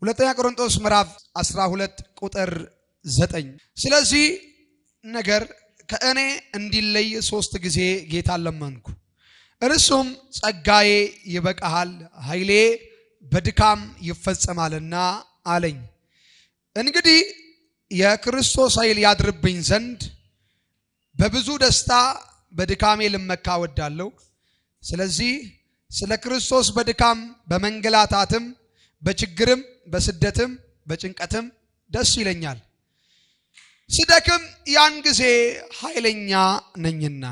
ሁለተኛ ቆሮንቶስ ምዕራፍ 12 ቁጥር 9። ስለዚህ ነገር ከእኔ እንዲለይ 3 ጊዜ ጌታን ለመንኩ። እርሱም ጸጋዬ ይበቃሃል፣ ኃይሌ በድካም ይፈጸማልና አለኝ። እንግዲህ የክርስቶስ ኃይል ያድርብኝ ዘንድ በብዙ ደስታ በድካሜ ልመካ እወዳለሁ። ስለዚህ ስለ ክርስቶስ በድካም በመንገላታትም በችግርም በስደትም በጭንቀትም ደስ ይለኛል። ስደክም ያን ጊዜ ኃይለኛ ነኝና።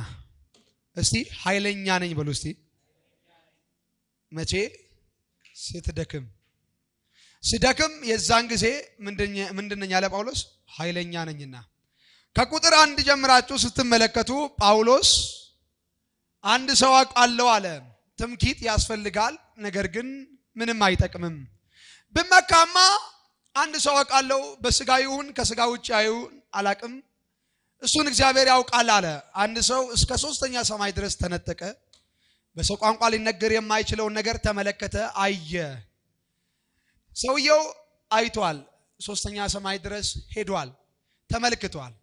እስቲ ኃይለኛ ነኝ በሉ እስቲ። መቼ? ስትደክም። ስደክም የዛን ጊዜ ምንድነኝ ያለ ጳውሎስ? ኃይለኛ ነኝና። ከቁጥር 1 ጀምራችሁ ስትመለከቱ ጳውሎስ አንድ ሰው አውቃለሁ አለ። ትምክህት ያስፈልጋል፣ ነገር ግን ምንም አይጠቅምም። ብመካማ አንድ ሰው አውቃለሁ፣ በስጋ ይሁን ከስጋ ውጭ ይሁን አላቅም፣ እሱን እግዚአብሔር ያውቃል አለ። አንድ ሰው እስከ 3ኛ ሰማይ ድረስ ተነጠቀ። በሰው ቋንቋ ሊነገር የማይችለውን ነገር ተመለከተ፣ አየ። ሰውየው አይቷል፣ 3ኛ ሰማይ ድረስ ሄዷል፣ ተመልክቷል።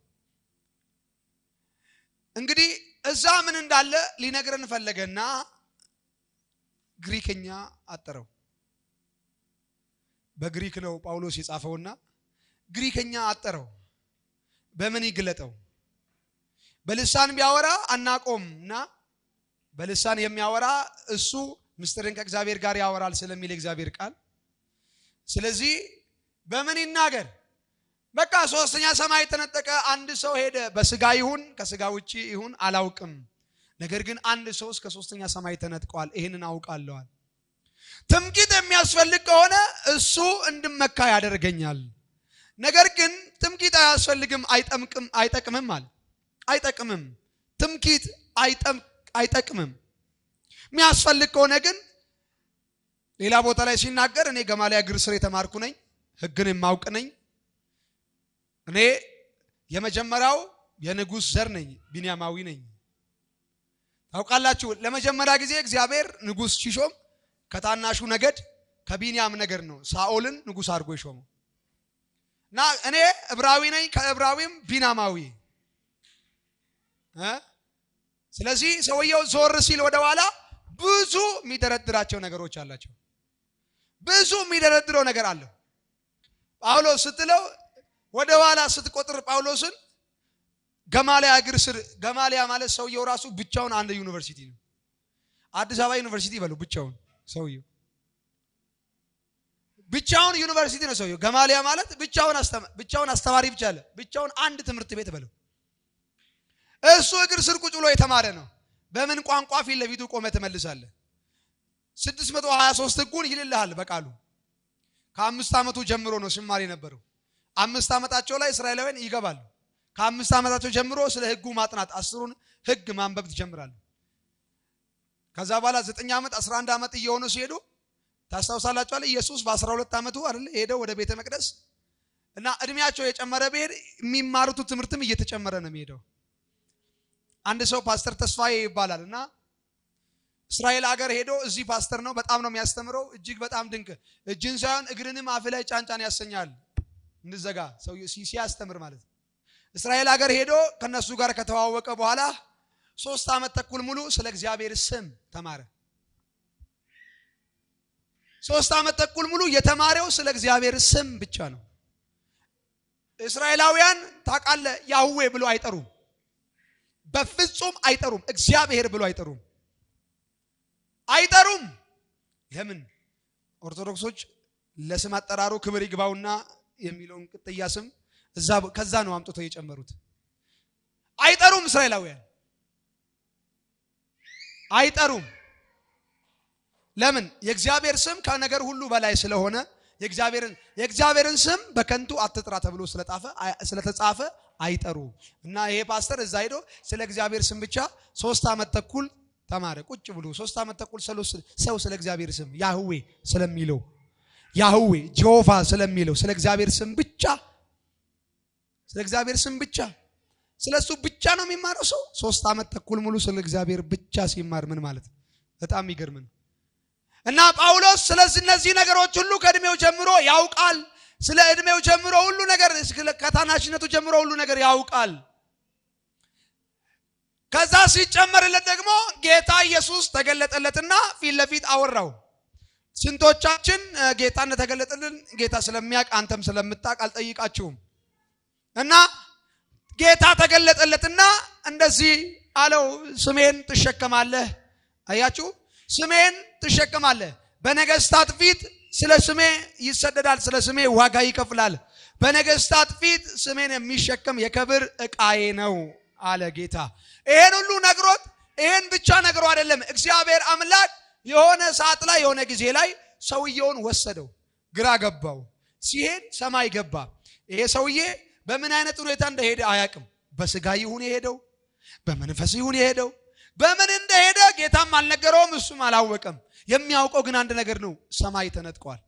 እንግዲህ እዛ ምን እንዳለ ሊነግረን ፈለገና ግሪክኛ አጠረው። በግሪክ ነው ጳውሎስ የጻፈውና ግሪክኛ አጠረው። በምን ይግለጠው? በልሳን ቢያወራ አናቆምና በልሳን የሚያወራ እሱ ምስጢርን ከእግዚአብሔር ጋር ያወራል ስለሚል እግዚአብሔር ቃል። ስለዚህ በምን ይናገር? በቃ 3ኛ ሰማይ ተነጠቀ። አንድ ሰው ሄደ፣ በስጋ ይሁን ከስጋ ውጪ ይሁን አላውቅም፣ ነገር ግን አንድ ሰው እስከ 3ኛ ሰማይ ተነጥቋል፣ ይሄንን አውቃለሁ። ትምክህት የሚያስፈልግ ከሆነ እሱ እንድመካ ያደርገኛል። ነገር ግን ትምክህት አያስፈልግም፣ አይጠምቅም፣ አይጠቅምም አለ። አይጠቅምም፣ ትምክህት አይጠቅምም። የሚያስፈልግ ከሆነ ግን ሌላ ቦታ ላይ ሲናገር እኔ ገማልያል እግር ስር የተማርኩ ነኝ፣ ሕግን የማውቅ ነኝ፣ እኔ የመጀመሪያው የንጉስ ዘር ነኝ፣ ቢንያማዊ ነኝ። ታውቃላችሁ ለመጀመሪያ ጊዜ እግዚአብሔር ንጉስ ሲሾም ከታናሹ ነገድ ከቢንያም ነገድ ነው ሳኦልን ንጉስ አድርጎ የሾመው። እና እኔ ዕብራዊ ነኝ፣ ከዕብራዊም ቢንያማዊ። ስለዚህ ሰውየው ዞር ሲል ወደ ኋላ ብዙ የሚደረድራቸው ነገሮች አላቸው። ብዙ የሚደረድረው ነገር አለው። ጳውሎስ ስትለው ወደ ኋላ ስትቆጥር ጳውሎስን ገማልያ እግር ስር፣ ገማልያ ማለት ሰውየው ራሱ ብቻውን አንድ ዩኒቨርሲቲ ነው። አዲስ አበባ ዩኒቨርሲቲ በሉ ብቻውን ሰውየው ብቻውን ዩኒቨርሲቲ ነው ሰውየው። ገማልያ ማለት ብቻውን አስተማሪ ብቻ አለ፣ ብቻውን አንድ ትምህርት ቤት በለው። እሱ እግር ስር ቁጭ ብሎ የተማረ ነው። በምን ቋንቋ ፊት ለፊቱ ቆመ ትመልሳለህ? 623 ህጉን ይልልሃል በቃሉ። ከአምስት ዓመቱ ጀምሮ ነው ሲማር የነበረው። 5 ዓመታቸው ላይ እስራኤላውያን ይገባሉ። ከአምስት ዓመታቸው ጀምሮ ስለ ህጉ ማጥናት 10ሩን ህግ ማንበብ ትጀምራሉ። ከዛ በኋላ 9 ዓመት 11 ዓመት እየሆኑ ሲሄዱ ታስታውሳላችሁ አይደል? ኢየሱስ በ12 ዓመቱ አይደል ሄደው ወደ ቤተ መቅደስ እና እድሜያቸው የጨመረ ቢሄድ የሚማሩት ትምህርትም እየተጨመረ ነው የሚሄደው። አንድ ሰው ፓስተር ተስፋዬ ይባላል እና እስራኤል ሀገር ሄዶ እዚህ ፓስተር ነው፣ በጣም ነው የሚያስተምረው። እጅግ በጣም ድንቅ፣ እጅን ሳይሆን እግርንም አፍ ላይ ጫንጫን ያሰኛል እንዘጋ ሰው ሲያስተምር ማለት ነው። እስራኤል ሀገር ሄዶ ከነሱ ጋር ከተዋወቀ በኋላ 3 ዓመት ተኩል ሙሉ ስለ እግዚአብሔር ስም ተማረ። 3 ዓመት ተኩል ሙሉ የተማረው ስለ እግዚአብሔር ስም ብቻ ነው። እስራኤላውያን ታውቃለህ ያህዌ ብሎ አይጠሩም፣ በፍጹም አይጠሩም። እግዚአብሔር ብሎ አይጠሩም፣ አይጠሩም። ለምን? ኦርቶዶክሶች ለስም አጠራሩ ክብር ይግባውና የሚለውን ቅጥያ ስም ከዛ ነው አምጥተው የጨመሩት። አይጠሩም፣ እስራኤላውያን አይጠሩም። ለምን? የእግዚአብሔር ስም ከነገር ሁሉ በላይ ስለሆነ የእግዚአብሔርን ስም በከንቱ አትጥራ ተብሎ ስለተጻፈ አይጠሩም። እና ይሄ ፓስተር እዛ ሄዶ ስለ እግዚአብሔር ስም ብቻ 3 ዓመት ተኩል ተማረ። ቁጭ ብሎ 3 ዓመት ተኩል ሰው ስለ እግዚአብሔር ስም ያህዌ ስለሚለው ያህዌ ጄሆቫ ስለሚለው ስለ እግዚአብሔር ስም ብቻ ስለ እግዚአብሔር ስም ብቻ ስለሱ ብቻ ነው የሚማረው ሰው። 3 ዓመት ተኩል ሙሉ ስለ እግዚአብሔር ብቻ ሲማር ምን ማለት ነው? በጣም የሚገርም ነው። እና ጳውሎስ ስለዚህ እነዚህ ነገሮች ሁሉ ከእድሜው ጀምሮ ያውቃል። ስለ እድሜው ጀምሮ ሁሉ ነገር፣ ከታናሽነቱ ጀምሮ ሁሉ ነገር ያውቃል። ከዛ ሲጨመርለት ደግሞ ጌታ ኢየሱስ ተገለጠለትና ፊት ለፊት አወራው። ስንቶቻችን ጌታ እንደተገለጠልን ጌታ ስለሚያውቅ አንተም ስለምታውቅ አልጠይቃችሁም። እና ጌታ ተገለጠለትና እንደዚህ አለው፣ ስሜን ትሸከማለህ። አያችሁ፣ ስሜን ትሸከማለህ። በነገስታት ፊት ስለ ስሜ ይሰደዳል፣ ስለ ስሜ ዋጋ ይከፍላል። በነገስታት ፊት ስሜን የሚሸከም የክብር ዕቃዬ ነው አለ ጌታ። ይሄን ሁሉ ነግሮት፣ ይሄን ብቻ ነግሮ አይደለም። እግዚአብሔር አምላክ የሆነ ሰዓት ላይ፣ የሆነ ጊዜ ላይ ሰውየውን ወሰደው። ግራ ገባው። ሲሄድ ሰማይ ገባ። ይሄ ሰውዬ በምን አይነት ሁኔታ እንደሄደ አያውቅም። በስጋ ይሁን የሄደው፣ በመንፈስ ይሁን የሄደው፣ በምን እንደሄደ ጌታም አልነገረውም፣ እሱም አላወቀም። የሚያውቀው ግን አንድ ነገር ነው፣ ሰማይ ተነጥቋል።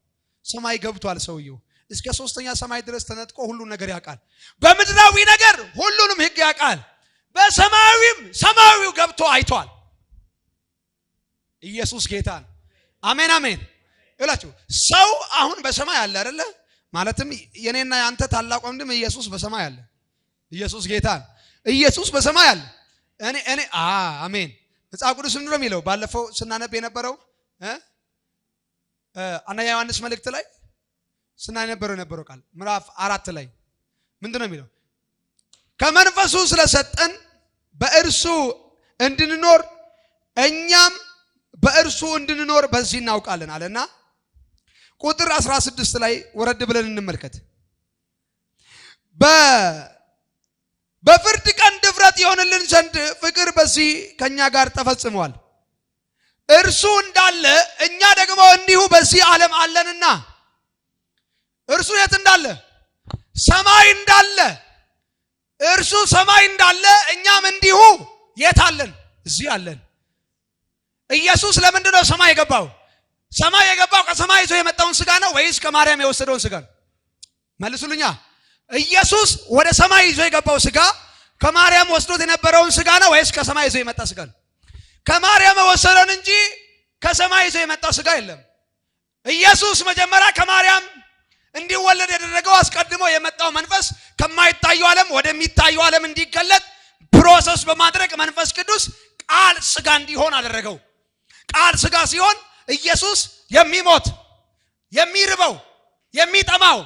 ሰማይ ገብቷል ሰውየው። እስከ ሶስተኛ ሰማይ ድረስ ተነጥቆ ሁሉን ነገር ያውቃል። በምድራዊ ነገር ሁሉንም ሕግ ያውቃል። በሰማያዊም ሰማያዊው ገብቶ አይቷል። ኢየሱስ ጌታ ነው። አሜን አሜን። ይላችሁ ሰው አሁን በሰማይ አለ አይደለ? ማለትም የኔና የአንተ ታላቅ ወንድም ኢየሱስ በሰማይ አለ። ኢየሱስ ጌታ ነው። ኢየሱስ በሰማይ አለ። እኔ እኔ አ አሜን። መጽሐፍ ቅዱስ ምንድን ነው የሚለው? ባለፈው ስናነብ የነበረው አንደኛ ዮሐንስ መልእክት ላይ ስናነበረው የነበረው ቃል ምዕራፍ 4 ላይ ምንድን ነው የሚለው? ከመንፈሱ ስለሰጠን በእርሱ እንድንኖር፣ እኛም በእርሱ እንድንኖር በዚህ እናውቃለን አለና ቁጥር 16 ላይ ወረድ ብለን እንመልከት። በፍርድ ቀን ድፍረት ይሆንልን ዘንድ ፍቅር በዚህ ከኛ ጋር ተፈጽሟል። እርሱ እንዳለ እኛ ደግሞ እንዲሁ በዚህ ዓለም አለንና። እርሱ የት እንዳለ? ሰማይ እንዳለ። እርሱ ሰማይ እንዳለ እኛም እንዲሁ የት አለን? እዚህ አለን። ኢየሱስ ለምንድን ነው ሰማይ የገባው? ሰማይ የገባው ከሰማይ ይዞ የመጣውን ስጋ ነው ወይስ ከማርያም የወሰደውን ስጋ ነው? መልሱልኛ። ኢየሱስ ወደ ሰማይ ይዞ የገባው ስጋ ከማርያም ወስዶት የነበረውን ስጋ ነው ወይስ ከሰማይ ይዞ የመጣ ስጋ ነው? ከማርያም የወሰደውን እንጂ ከሰማይ ይዞ የመጣ ስጋ የለም። ኢየሱስ መጀመሪያ ከማርያም እንዲወለድ ያደረገው አስቀድሞ የመጣው መንፈስ ከማይታየው ዓለም ወደሚታየው ዓለም እንዲገለጥ process በማድረግ መንፈስ ቅዱስ ቃል ስጋ እንዲሆን አደረገው። ቃል ስጋ ሲሆን ኢየሱስ የሚሞት፣ የሚርበው፣ የሚጠማው፣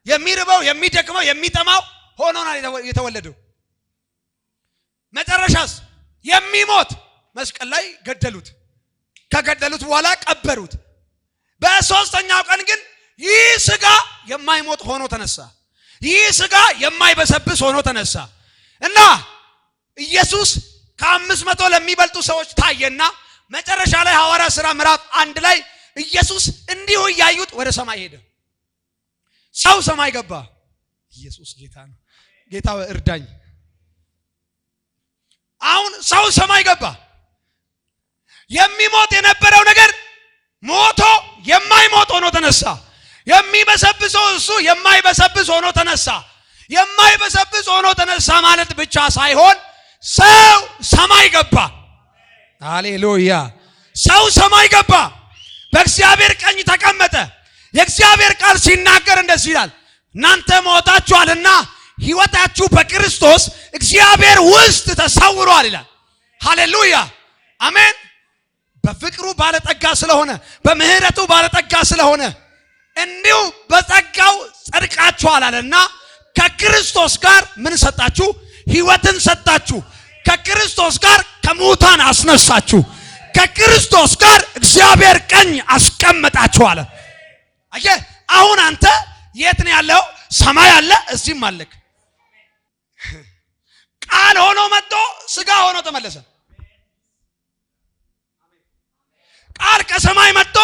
የሚርበው፣ የሚደክመው፣ የሚጠማው ሆኖ ነው የተወለደው። መጨረሻስ የሚሞት፣ መስቀል ላይ ገደሉት። ከገደሉት በኋላ ቀበሩት። በሶስተኛው ቀን ግን ይህ ስጋ የማይሞት ሆኖ ተነሳ። ይህ ስጋ የማይበሰብስ ሆኖ ተነሳ። እና ኢየሱስ ከ500 ለሚበልጡ ሰዎች ታየና መጨረሻ ላይ ሐዋርያ ሥራ ምዕራፍ 1 ላይ ኢየሱስ እንዲሁ እያዩት ወደ ሰማይ ሄደ። ሰው ሰማይ ገባ። ኢየሱስ ጌታ ነው። ጌታ እርዳኝ። አሁን ሰው ሰማይ ገባ። የሚሞት የነበረው ነገር ሞቶ የማይሞት ሆኖ ተነሳ። የሚበሰብሰው እሱ የማይበሰብስ ሆኖ ተነሳ። የማይበሰብስ ሆኖ ተነሳ ማለት ብቻ ሳይሆን ሰው ሰማይ ገባ። ሃሌሉያ! ሰው ሰማይ ገባ። በእግዚአብሔር ቀኝ ተቀመጠ። የእግዚአብሔር ቃል ሲናገር እንደዚህ ይላል፣ እናንተ ሞታችኋልና ሕይወታችሁ በክርስቶስ እግዚአብሔር ውስጥ ተሰውሯል ይላል። ሃሌሉያ፣ አሜን። በፍቅሩ ባለጠጋ ስለሆነ፣ በምህረቱ ባለጠጋ ስለሆነ እንዲሁ በጸጋው ጸድቃችኋል አለና ከክርስቶስ ጋር ምን ሰጣችሁ? ሕይወትን ሰጣችሁ። ከክርስቶስ ጋር ከሙታን አስነሳችሁ። ከክርስቶስ ጋር እግዚአብሔር ቀኝ አስቀመጣችሁ አለ። አየህ፣ አሁን አንተ የት ነው ያለው? ሰማይ አለ፣ እዚህም አለክ። ቃል ሆኖ መጥቶ ስጋ ሆኖ ተመለሰ። ቃል ከሰማይ መጥቶ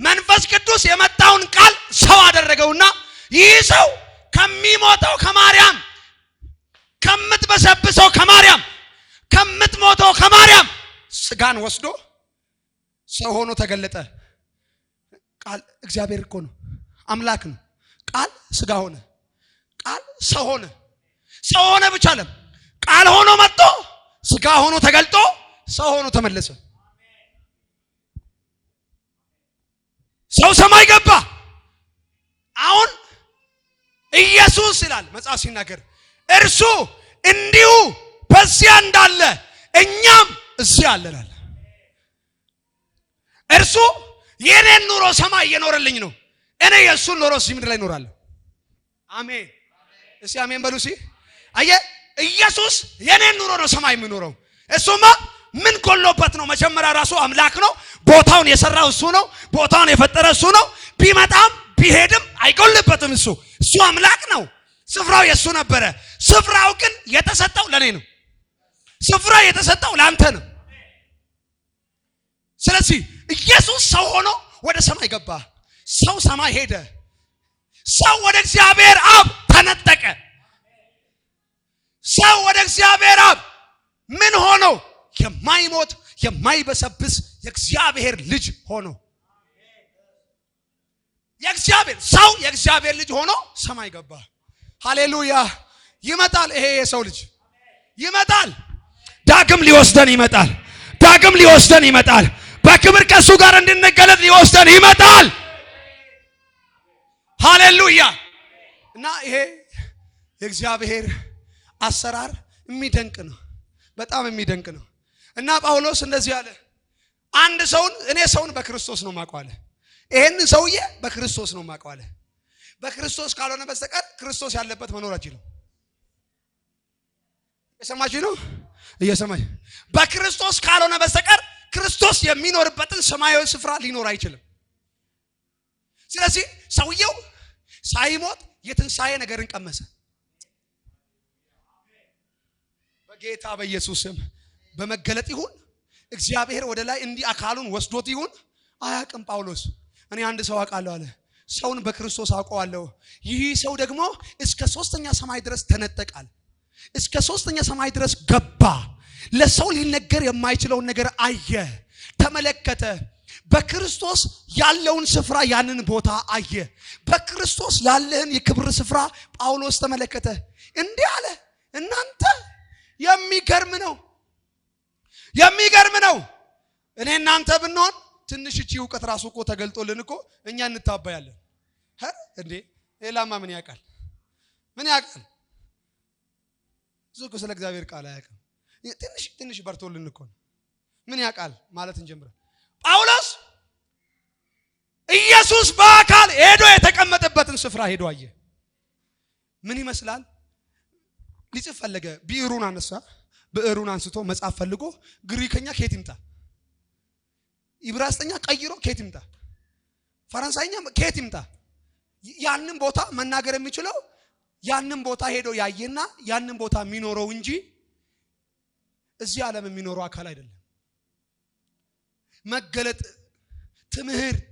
መንፈስ ቅዱስ የመጣውን ቃል ሰው አደረገውና ይህ ሰው ከሚሞተው ከማርያም፣ ከምትበሰብሰው ከማርያም፣ ከምትሞተው ከማርያም ስጋን ወስዶ ሰው ሆኖ ተገለጠ። ቃል እግዚአብሔር እኮ ነው፣ አምላክ ነው። ቃል ስጋ ሆነ። ቃል ሰው ሆነ። ሰው ሆነ ብቻ አይደለም፣ ቃል ሆኖ መጥቶ ስጋ ሆኖ ተገልጦ ሰው ሆኖ ተመለሰ። ሰው ሰማይ ገባ። አሁን ኢየሱስ ይላል መጽሐፍ ሲናገር እርሱ እንዲሁ በዚያ እንዳለ እኛም እዚያ አለናል። እርሱ የኔን ኑሮ ሰማይ እየኖረልኝ ነው። እኔ የእሱን ኑሮ እዚህ ምድር ላይ እኖራለሁ። አሜን። እስኪ አሜን በሉ። እስኪ አየህ፣ ኢየሱስ የኔን ኑሮ ነው ሰማይ የሚኖረው። እሱማ ምን ጎሎበት ነው? መጀመሪያ ራሱ አምላክ ነው። ቦታውን የሰራው እሱ ነው። ቦታውን የፈጠረ እሱ ነው። ቢመጣም ቢሄድም አይጎልበትም። እሱ አምላክ ነው። ስፍራው የእሱ ነበረ። ስፍራው ግን የተሰጠው ለኔ ነው። ስፍራው የተሰጠው ለአንተ ነው። ስለዚህ ኢየሱስ ሰው ሆኖ ወደ ሰማይ ገባ። ሰው ሰማይ ሄደ። ሰው ወደ እግዚአብሔር አብ ተነጠቀ። ሰው ወደ እግዚአብሔር አብ ምን ሆኖ? የማይሞት የማይበሰብስ የእግዚአብሔር ልጅ ሆኖ የእግዚአብሔር ሰው የእግዚአብሔር ልጅ ሆኖ ሰማይ ገባ። ሃሌሉያ! ይመጣል። ይሄ የሰው ልጅ ይመጣል። ዳግም ሊወስደን ይመጣል። ዳግም ሊወስደን ይመጣል። በክብር ከእሱ ጋር እንድንገለጥ ሊወስደን ይመጣል። ሃሌሉያ! እና ይሄ የእግዚአብሔር አሰራር የሚደንቅ ነው። በጣም የሚደንቅ ነው። እና ጳውሎስ እንደዚህ አለ፣ አንድ ሰውን እኔ ሰውን በክርስቶስ ነው የማውቀው አለ። ይሄንን ሰውዬ በክርስቶስ ነው የማውቀው አለ። በክርስቶስ ካልሆነ በስተቀር ክርስቶስ ያለበት መኖር አይችልም። እየሰማችሁ ነው? እየሰማችሁ በክርስቶስ ካልሆነ በስተቀር ክርስቶስ የሚኖርበትን ሰማያዊ ስፍራ ሊኖር አይችልም። ስለዚህ ሰውየው ሳይሞት የትንሣኤ ነገርን ቀመሰ። በጌታ በኢየሱስ ስም በመገለጥ ይሁን እግዚአብሔር ወደ ላይ እንዲህ አካሉን ወስዶት ይሁን አያውቅም። ጳውሎስ እኔ አንድ ሰው አውቃለሁ አለ። ሰውን በክርስቶስ አውቀዋለሁ። ይህ ሰው ደግሞ እስከ ሶስተኛ ሰማይ ድረስ ተነጠቃል። እስከ ሶስተኛ ሰማይ ድረስ ገባ። ለሰው ሊነገር የማይችለውን ነገር አየ፣ ተመለከተ። በክርስቶስ ያለውን ስፍራ ያንን ቦታ አየ። በክርስቶስ ያለህን የክብር ስፍራ ጳውሎስ ተመለከተ። እንዲህ አለ፣ እናንተ የሚገርም ነው፣ የሚገርም ነው። እኔ እናንተ ብንሆን ትንሽ እቺ እውቀት ራሱ እኮ ተገልጦልን እኮ እኛ እንታባያለን። እንዴ ሌላማ ምን ያውቃል? ምን ያውቃል? ብዙ እኮ ስለ እግዚአብሔር ቃል አያውቅም። ትንሽ ትንሽ በርቶልን እኮ ነው። ምን ያውቃል ማለት እንጀምራለን። ጳውሎስ ኢየሱስ በአካል ሄዶ የተቀመጠበትን ስፍራ ሄዶ አየ። ምን ይመስላል? ሊጽፍ ፈለገ። ብዕሩን አነሳ። ብዕሩን አንስቶ መጻፍ ፈልጎ ግሪከኛ ከየት ይምጣ? ኢብራስጠኛ ቀይሮ ከየት ይምጣ? ፈረንሳይኛ ከየት ይምጣ? ያንን ቦታ መናገር የሚችለው ያንን ቦታ ሄዶ ያየና ያንን ቦታ የሚኖረው እንጂ እዚህ ዓለም የሚኖረው አካል አይደለም። መገለጥ፣ ትምህርት፣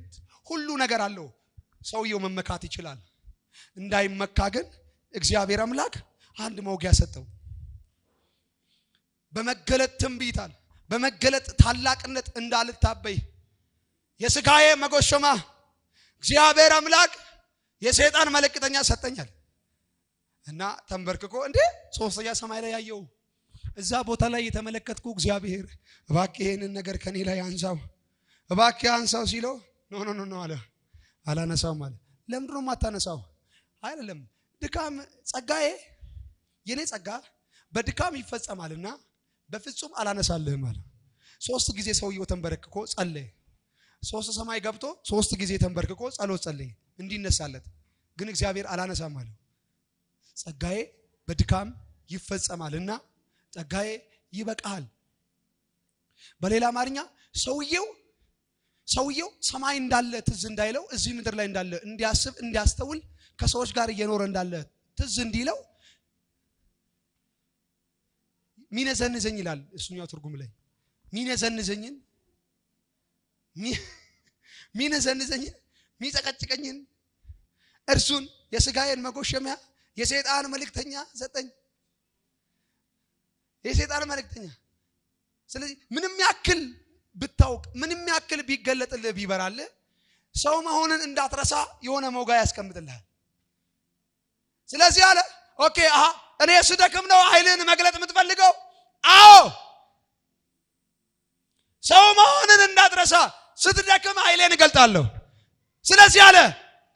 ሁሉ ነገር አለው። ሰውየው መመካት ይችላል። እንዳይመካ ግን እግዚአብሔር አምላክ አንድ መውጊያ ሰጠው። በመገለጥ ትንቢት አለ። በመገለጥ ታላቅነት እንዳልታበይ የስጋዬ መጎሸማ እግዚአብሔር አምላክ የሰይጣን መልእክተኛ ሰጠኛል። እና ተንበርክኮ እንዴ ሶስተኛ ሰማይ ላይ ያየው እዛ ቦታ ላይ የተመለከትኩ እግዚአብሔር እባክህ ይሄንን ነገር ከኔ ላይ አንሳው፣ እባክህ አንሳው ሲለው no no no አለ። አላነሳውም አለ። ለምንድን ነው የማታነሳው? አይደለም ድካም ጸጋዬ፣ የኔ ጸጋ በድካም ይፈጸማልና በፍጹም አላነሳልህም አለ። ሶስት ጊዜ ሰውየው ተንበርክኮ ጸለየ። ሶስት ሰማይ ገብቶ ሶስት ጊዜ ተንበርክኮ ጸሎት ጸለየ እንዲነሳለት። ግን እግዚአብሔር አላነሳም አለው። ጸጋዬ በድካም ይፈጸማልና ጸጋዬ ይበቃል። በሌላ አማርኛ ሰውየው ሰማይ እንዳለ ትዝ እንዳይለው እዚህ ምድር ላይ እንዳለ እንዲያስብ እንዲያስተውል ከሰዎች ጋር እየኖረ እንዳለ ትዝ እንዲለው ሚነዘንዘኝ ይላል እሱኛው ትርጉም ላይ ሚነዘንዘኝን ሚነዘንዘኝን ሚጨቀጭቀኝን እርሱን የስጋዬን መጎሸሚያ የሰይጣን መልእክተኛ ሰጠኝ። የሰይጣን መልእክተኛ። ስለዚህ ምንም ያክል ብታውቅ ምንም ያክል ቢገለጥልህ ቢበራልህ ሰው መሆንን እንዳትረሳ የሆነ መውጋ ያስቀምጥልሃል። ስለዚህ አለ okay፣ አሃ እኔ ስደክም ነው ኃይልን መግለጥ የምትፈልገው? አዎ ሰው መሆንን እንዳትረሳ ስትደክም ኃይሌን እገልጣለሁ። ስለዚህ አለ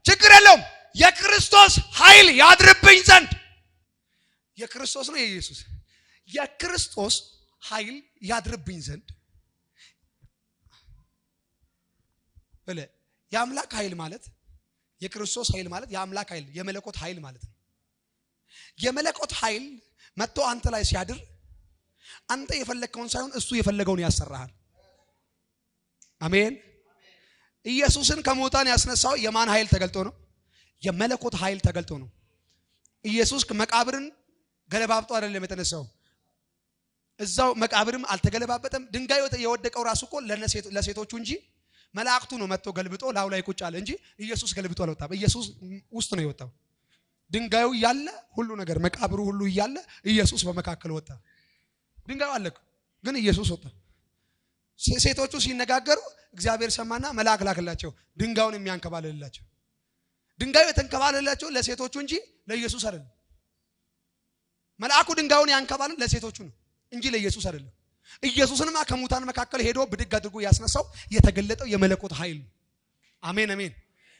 ችግር የለውም የክርስቶስ ኃይል ያድርብኝ ዘንድ። የክርስቶስ ነው የኢየሱስ የክርስቶስ ኃይል ያድርብኝ ዘንድ በለ። የአምላክ ኃይል ማለት የክርስቶስ ኃይል ማለት የአምላክ ኃይል የመለኮት ኃይል ማለት ነው። የመለኮት ኃይል መጥቶ አንተ ላይ ሲያድር አንተ የፈለግከውን ሳይሆን እሱ የፈለገውን ያሰራሃል። አሜን። ኢየሱስን ከሙታን ያስነሳው የማን ኃይል ተገልጦ ነው? የመለኮት ኃይል ተገልጦ ነው። ኢየሱስ መቃብርን ገለባብጦ አይደለም የተነሳው። እዛው መቃብርም አልተገለባበጠም። ድንጋይ የወደቀው ራሱ እኮ ለሴቶቹ እንጂ መላእክቱ ነው መጥቶ ገልብጦ ላዩ ላይ ቁጭ አለ እንጂ ኢየሱስ ገልብጦ አልወጣም። ኢየሱስ ውስጥ ነው የወጣው። ድንጋዩ እያለ ሁሉ ነገር መቃብሩ ሁሉ እያለ ኢየሱስ በመካከል ወጣ። ድንጋዩ አለ ግን ኢየሱስ ወጣ። ሴቶቹ ሲነጋገሩ እግዚአብሔር ሰማና መልአክ ላክላቸው ድንጋዩን የሚያንከባልልላቸው። ድንጋዩ የተንከባለላቸው ለሴቶቹ እንጂ ለኢየሱስ አይደለም። መልአኩ ድንጋዩን ያንከባልል ለሴቶቹ ነው እንጂ ለኢየሱስ አይደለም። ኢየሱስንማ ከሙታን መካከል ሄዶ ብድግ አድርጎ ያስነሳው የተገለጠው የመለኮት ኃይል ነው። አሜን አሜን።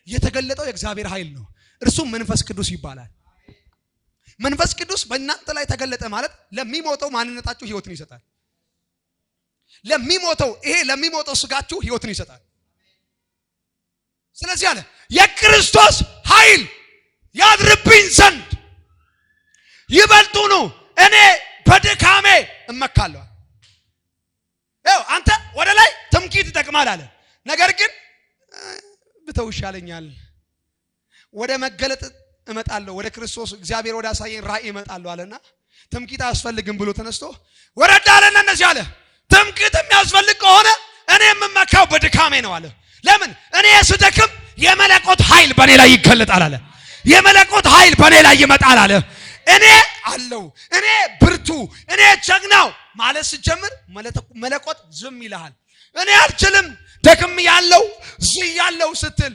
የተገለጠው የእግዚአብሔር ኃይል ነው። እርሱም መንፈስ ቅዱስ ይባላል። መንፈስ ቅዱስ በእናንተ ላይ ተገለጠ ማለት ለሚሞተው ማንነታችሁ ሕይወትን ይሰጣል። ለሚሞተው ይሄ ለሚሞተው ስጋችሁ ሕይወትን ይሰጣል። ስለዚህ አለ የክርስቶስ ኃይል ያድርብኝ ዘንድ ይበልጡኑ እኔ በድካሜ እመካለሁ። ይኸው አንተ ወደ ላይ ትምክህት ይጠቅማል አለ። ነገር ግን ብተው ይሻለኛል፣ ወደ መገለጥ እመጣለሁ፣ ወደ ክርስቶስ እግዚአብሔር ወደ አሳየኝ ራእይ እመጣለሁ አለና ትምክህት አያስፈልግም ብሎ ተነስቶ ወረድ አለና እነዚህ አለ ትምክህት የሚያስፈልግ ከሆነ እኔ የምመካው በድካሜ ነው አለ። ለምን? እኔ ስደክም የመለኮት ኃይል በእኔ ላይ ይገለጣል አለ። የመለኮት ኃይል በእኔ ላይ ይመጣል አለ። እኔ አለው እኔ ብርቱ እኔ ጀግናው ማለት ስጀምር መለኮት ዝም ይልሃል። እኔ አልችልም ደክም ያለው ዝያለው ስትል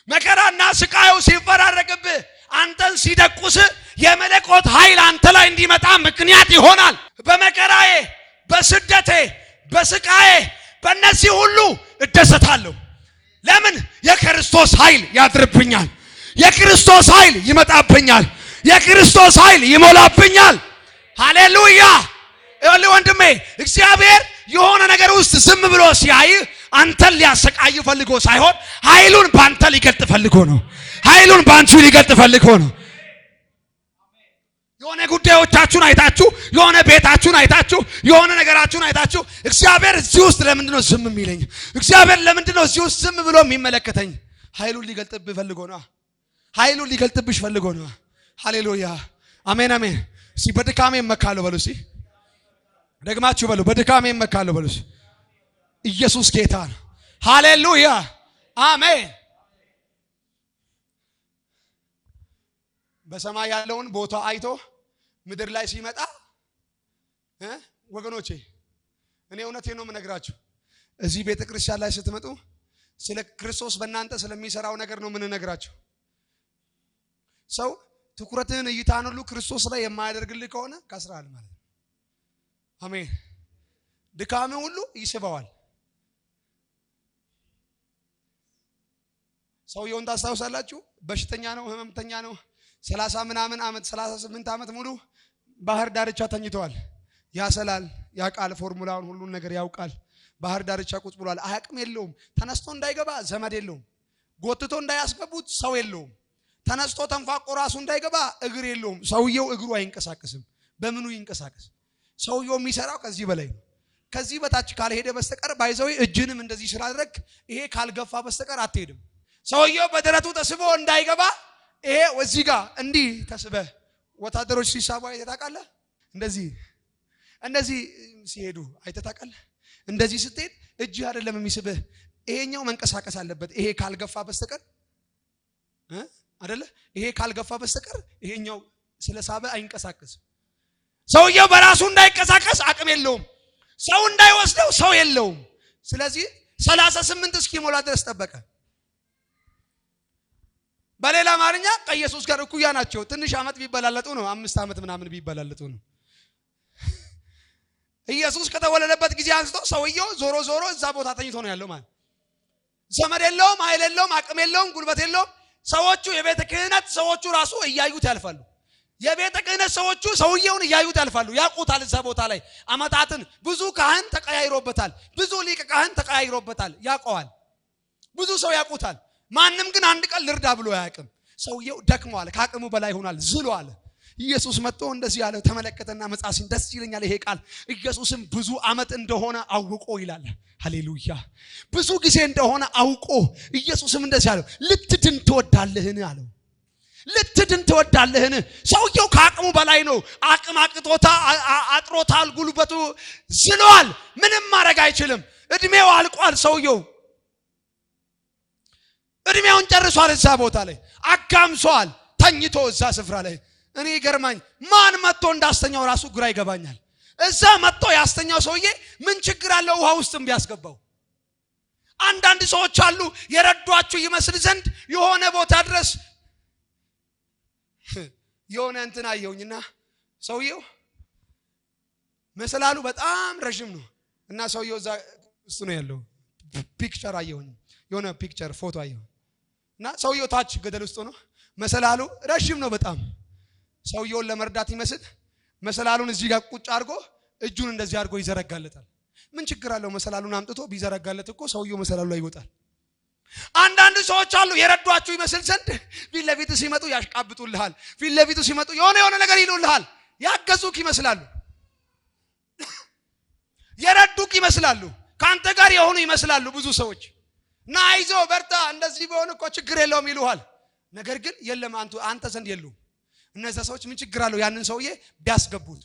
መከራና ስቃዩ ሲፈራረቅብህ አንተን ሲደቁስ የመለኮት ኃይል አንተ ላይ እንዲመጣ ምክንያት ይሆናል። በመከራዬ፣ በስደቴ፣ በስቃዬ በእነዚህ ሁሉ እደሰታለሁ። ለምን? የክርስቶስ ኃይል ያድርብኛል። የክርስቶስ ኃይል ይመጣብኛል። የክርስቶስ ኃይል ይሞላብኛል። ሃሌሉያ! ይኸውልህ ወንድሜ እግዚአብሔር የሆነ ነገር ውስጥ ዝም ብሎ ሲያይ አንተን ሊያሰቃይ ፈልጎ ሳይሆን ኃይሉን ባንተ ሊገልጥ ፈልጎ ነው። ኃይሉን ባንቺ ሊገልጥ ፈልጎ ነው። የሆነ ጉዳዮቻችሁን አይታችሁ፣ የሆነ ቤታችሁን አይታችሁ፣ የሆነ ነገራችሁን አይታችሁ እግዚአብሔር እዚህ ውስጥ ለምንድን ነው ዝም የሚለኝ? እግዚአብሔር ለምንድን ነው እዚህ ውስጥ ዝም ብሎ የሚመለከተኝ? ኃይሉን ሊገልጥብህ ፈልጎ ነው። ኃይሉን ሊገልጥብሽ ፈልጎ ነው። ሃሌሉያ አሜን አሜን። እስቲ በድካሜ እመካለሁ በሉ። እስቲ ደግማችሁ በሉ። በድካሜ እመካለሁ በሉ። እስቲ ኢየሱስ ጌታ ነው። ሃሌሉያ አሜን። በሰማይ ያለውን ቦታ አይቶ ምድር ላይ ሲመጣ ወገኖቼ እኔ እውነቴን ነው የምነግራችሁ። እዚህ ቤተ ክርስቲያን ላይ ስትመጡ ስለ ክርስቶስ በእናንተ ስለሚሰራው ነገር ነው የምንነግራችሁ። ሰው ትኩረትህን እይታን ሁሉ ክርስቶስ ላይ የማያደርግልህ ከሆነ ከስራል ማለት ነው። አሜን። ድካምህ ሁሉ ይስበዋል። ሰውየውን ታስታውሳላችሁ? በሽተኛ ነው፣ ህመምተኛ ነው። 30 ምናምን ዓመት 38 ዓመት ሙሉ ባህር ዳርቻ ተኝተዋል። ያሰላል፣ ያውቃል፣ ፎርሙላውን ሁሉን ነገር ያውቃል። ባህር ዳርቻ ቁጭ ብሏል። አቅም የለውም። ተነስቶ እንዳይገባ ዘመድ የለውም። ጎትቶ እንዳያስገቡት ሰው የለውም። ተነስቶ ተንፏቆ ራሱ እንዳይገባ እግር የለውም። ሰውየው እግሩ አይንቀሳቀስም። በምኑ ይንቀሳቀስ? ሰውየው የሚሰራው ከዚህ በላይ ነው። ከዚህ በታች ካልሄደ በስተቀር ባይዘው እጅንም እንደዚህ ስላደረግ ይሄ ካልገፋ በስተቀር አትሄድም። ሰውየው በደረቱ ተስቦ እንዳይገባ ይሄ እዚህ ጋር እንዲህ ተስበ ወታደሮች ሲሳቡ አይተህ ታውቃለህ? እንደዚህ እንደዚህ ሲሄዱ አይተህ ታውቃለህ? እንደዚህ ስትሄድ እጅህ አይደለም የሚስብህ፣ ይሄኛው መንቀሳቀስ አለበት። ይሄ ካልገፋ በስተቀር አይደለ? ይሄ ካልገፋ በስተቀር ይሄኛው ስለሳበ አይንቀሳቀስም። ሰውየው በራሱ እንዳይንቀሳቀስ አቅም የለውም። ሰው እንዳይወስደው ሰው የለውም። ስለዚህ 38 እስኪሞላ ድረስ ጠበቀ። በሌላ አማርኛ ከኢየሱስ ጋር እኩያ ናቸው። ትንሽ ዓመት ቢበላለጡ ነው፣ 5 ዓመት ምናምን ቢበላለጡ ነው። ኢየሱስ ከተወለደበት ጊዜ አንስቶ ሰውየው ዞሮ ዞሮ እዛ ቦታ ተኝቶ ነው ያለው ማለት። ዘመድ የለውም፣ ኃይል የለውም፣ አቅም የለውም፣ ጉልበት የለውም። ሰዎቹ የቤተ ክህነት ሰዎቹ ራሱ እያዩት ያልፋሉ። የቤተ ክህነት ሰዎቹ ሰውየውን እያዩት ያልፋሉ፣ ያውቁታል። እዛ ቦታ ላይ አመታትን ብዙ ካህን ተቀያይሮበታል፣ ብዙ ሊቀ ካህን ተቀያይሮበታል፣ ያውቀዋል። ብዙ ሰው ያውቁታል። ማንም ግን አንድ ቀን ልርዳ ብሎ አያውቅም። ሰውየው ደክሟል፣ ከአቅሙ በላይ ሆኗል፣ ዝሏል። ኢየሱስ መጥቶ እንደዚህ ያለ ተመለከተና መጻሲን ደስ ይለኛል ይሄ ቃል። ኢየሱስም ብዙ ዓመት እንደሆነ አውቆ ይላል። ሃሌሉያ! ብዙ ጊዜ እንደሆነ አውቆ ኢየሱስም እንደዚህ አለው፣ ልትድን ትወዳለህን አለው። ልትድን ትወዳለህን? ሰውየው ከአቅሙ በላይ ነው። አቅም አቅጦታ አጥሮታል፣ ጉልበቱ ዝሏል፣ ምንም ማድረግ አይችልም። እድሜው አልቋል። ሰውየው እድሜውን ጨርሷል። እዛ ቦታ ላይ አጋምሷል፣ ተኝቶ እዛ ስፍራ ላይ። እኔ ይገርማኝ ማን መጥቶ እንዳስተኛው ራሱ ግራ ይገባኛል። እዛ መጥቶ ያስተኛው ሰውዬ ምን ችግር አለው ውሃ ውስጥም ቢያስገባው? አንዳንድ ሰዎች አሉ የረዷችሁ ይመስል ዘንድ የሆነ ቦታ ድረስ የሆነ እንትን አየሁኝና ሰውየው መሰላሉ በጣም ረዥም ነው እና ሰውየው እዛ ውስጥ ነው ያለው። picture አየሁኝ፣ የሆነ picture ፎቶ አየሁኝ እና ሰውየው ታች ገደል ውስጥ ሆኖ መሰላሉ ረዥም ነው በጣም። ሰውየውን ለመርዳት ይመስል መሰላሉን እዚህ ጋር ቁጭ አድርጎ እጁን እንደዚህ አድርጎ ይዘረጋለታል። ምን ችግር አለው? መሰላሉን አምጥቶ ቢዘረጋለት እኮ ሰውየው መሰላሉ ላይ ይወጣል። አንዳንድ ሰዎች አሉ የረዷችሁ ይመስል ዘንድ ፊት ለፊት ሲመጡ ያሽቃብጡልሃል። ፊት ለፊቱ ሲመጡ የሆነ የሆነ ነገር ይሉልሃል። ያገዙክ ይመስላሉ፣ የረዱክ ይመስላሉ፣ ከአንተ ጋር የሆኑ ይመስላሉ ብዙ ሰዎች እና አይዞ በርታ፣ እንደዚህ ቢሆን እኮ ችግር የለውም ይሉሃል። ነገር ግን የለም አንተ ዘንድ የሉም። እነዛ ሰዎች ምን ችግር አለው ያንን ሰውዬ ቢያስገቡት?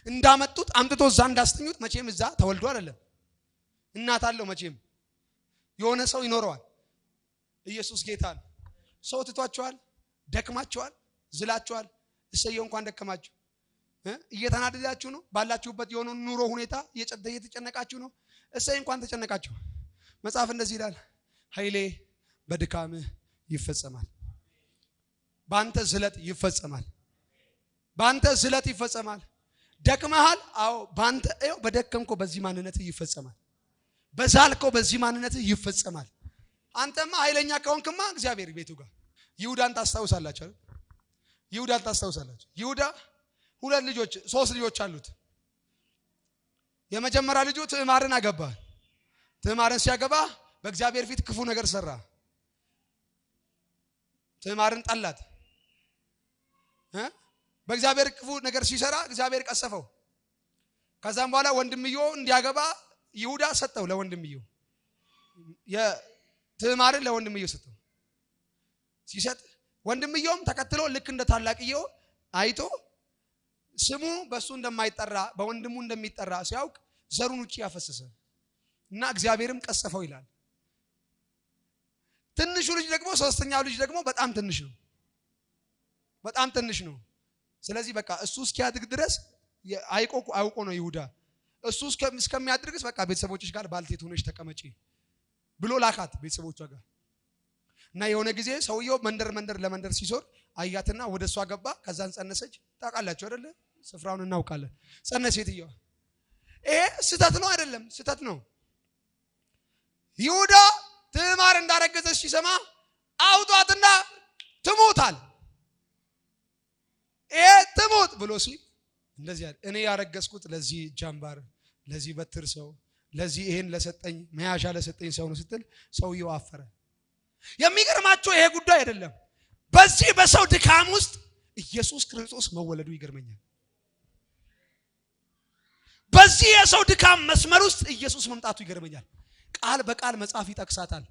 እንዳመጡት አምጥቶ እዛ እንዳስተኙት መቼም እዛ ተወልዶ አይደለም፣ እናት አለው መቼም የሆነ ሰው ይኖረዋል። ኢየሱስ ጌታ ነው። ሰው ትቷቸዋል፣ ደክማቸዋል፣ ዝላቸዋል። እሰየው እንኳን ደከማችሁ። እየተናደዳችሁ ነው። ባላችሁበት የሆነ ኑሮ ሁኔታ እየተጨነቃችሁ ነው። እሰይ እንኳን ተጨነቃችሁ። መጽሐፍ እንደዚህ ይላል፣ ኃይሌ በድካምህ ይፈጸማል። በአንተ ዝለት ይፈጸማል። በአንተ ዝለት ይፈጸማል። ደክመሃል። አዎ በአንተ ይኸው በደከምከው በዚህ ማንነት ይፈጸማል። በዛልከው በዚህ ማንነት ይፈጸማል። አንተማ ኃይለኛ ከሆንክማ እግዚአብሔር ቤቱ ጋር ይሁዳን ታስታውሳላችሁ አይደል? ይሁዳን ታስታውሳላችሁ። ይሁዳ ሁለት ልጆች ሶስት ልጆች አሉት። የመጀመሪያ ልጁ ትዕማርን አገባ። ትዕማርን ሲያገባ በእግዚአብሔር ፊት ክፉ ነገር ሰራ። ትዕማርን ጠላት። በእግዚአብሔር ክፉ ነገር ሲሰራ እግዚአብሔር ቀሰፈው። ከዛም በኋላ ወንድምየው እንዲያገባ ይሁዳ ሰጠው ለወንድምየው፣ የትዕማርን ለወንድምየው ሰጠው። ሲሰጥ ወንድምየውም ተከትሎ ልክ እንደ ታላቅየው አይቶ ስሙ በሱ እንደማይጠራ በወንድሙ እንደሚጠራ ሲያውቅ ዘሩን ውጪ ያፈሰሰ እና እግዚአብሔርም ቀሰፈው ይላል። ትንሹ ልጅ ደግሞ ሶስተኛው ልጅ ደግሞ በጣም ትንሽ ነው፣ በጣም ትንሽ ነው። ስለዚህ በቃ እሱ እስኪያድግ ድረስ አይቆ አውቆ ነው ይሁዳ እሱ እስከሚያድርግስ በቃ ቤተሰቦችሽ ጋር ባልቴት ሆነሽ ተቀመጪ ብሎ ላካት ቤተሰቦቿ ጋር። እና የሆነ ጊዜ ሰውየው መንደር መንደር ለመንደር ሲዞር አያትና ወደ እሷ ገባ። ከዛን ጸነሰች። ታውቃላችሁ አይደለ? ስፍራውን እናውቃለን። ጸነሰች ሴትየዋ። ይሄ ስህተት ነው አይደለም? ስህተት ነው። ይሁዳ ትዕማር እንዳረገዘች ሲሰማ አውጧትና ትሙታል። ይሄ ትሙት ብሎ ሲል እንደዚህ አለ፣ እኔ ያረገዝኩት ለዚህ ጃምባር፣ ለዚህ በትር ሰው፣ ለዚህ ይሄን ለሰጠኝ መያዣ ለሰጠኝ ሰው ነው ስትል ሰውየው አፈረ። የሚገርማቸው ይሄ ጉዳይ አይደለም። በዚህ በሰው ድካም ውስጥ ኢየሱስ ክርስቶስ መወለዱ ይገርመኛል። በዚህ የሰው ድካም መስመር ውስጥ ኢየሱስ መምጣቱ ይገርመኛል። ቃል በቃል መጽሐፍ ይጠቅሳታል።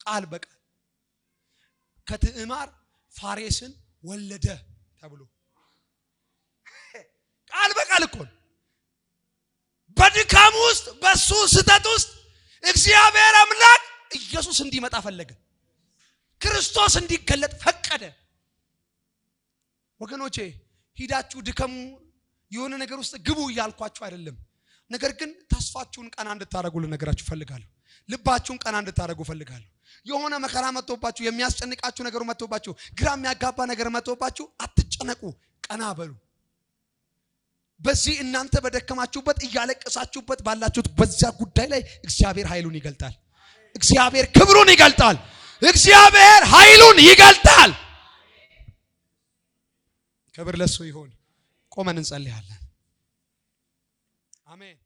ቃል በቃል ከትዕማር ፋሬስን ወለደ ተብሎ ቃል በቃል እኮ ነው። በድካም ውስጥ በሱ ስህተት ውስጥ እግዚአብሔር አምላክ ኢየሱስ እንዲመጣ ፈለገ። ክርስቶስ እንዲገለጥ ፈቀደ። ወገኖቼ ሂዳችሁ ድከሙ፣ የሆነ ነገር ውስጥ ግቡ እያልኳችሁ አይደለም። ነገር ግን ተስፋችሁን ቀና እንድታደርጉ ልነግራችሁ እፈልጋለሁ። ልባችሁን ቀና እንድታደርጉ እፈልጋለሁ። የሆነ መከራ መጥቶባችሁ፣ የሚያስጨንቃችሁ ነገር መጥቶባችሁ፣ ግራ የሚያጋባ ነገር መጥቶባችሁ አትጨነቁ፣ ቀና በሉ። በዚህ እናንተ በደከማችሁበት እያለቀሳችሁበት ባላችሁት በዚያ ጉዳይ ላይ እግዚአብሔር ኃይሉን ይገልጣል። እግዚአብሔር ክብሩን ይገልጣል። እግዚአብሔር ኃይሉን ይገልጣል። ክብር ለሱ ይሁን። ቆመን እንጸልያለን። አሜን።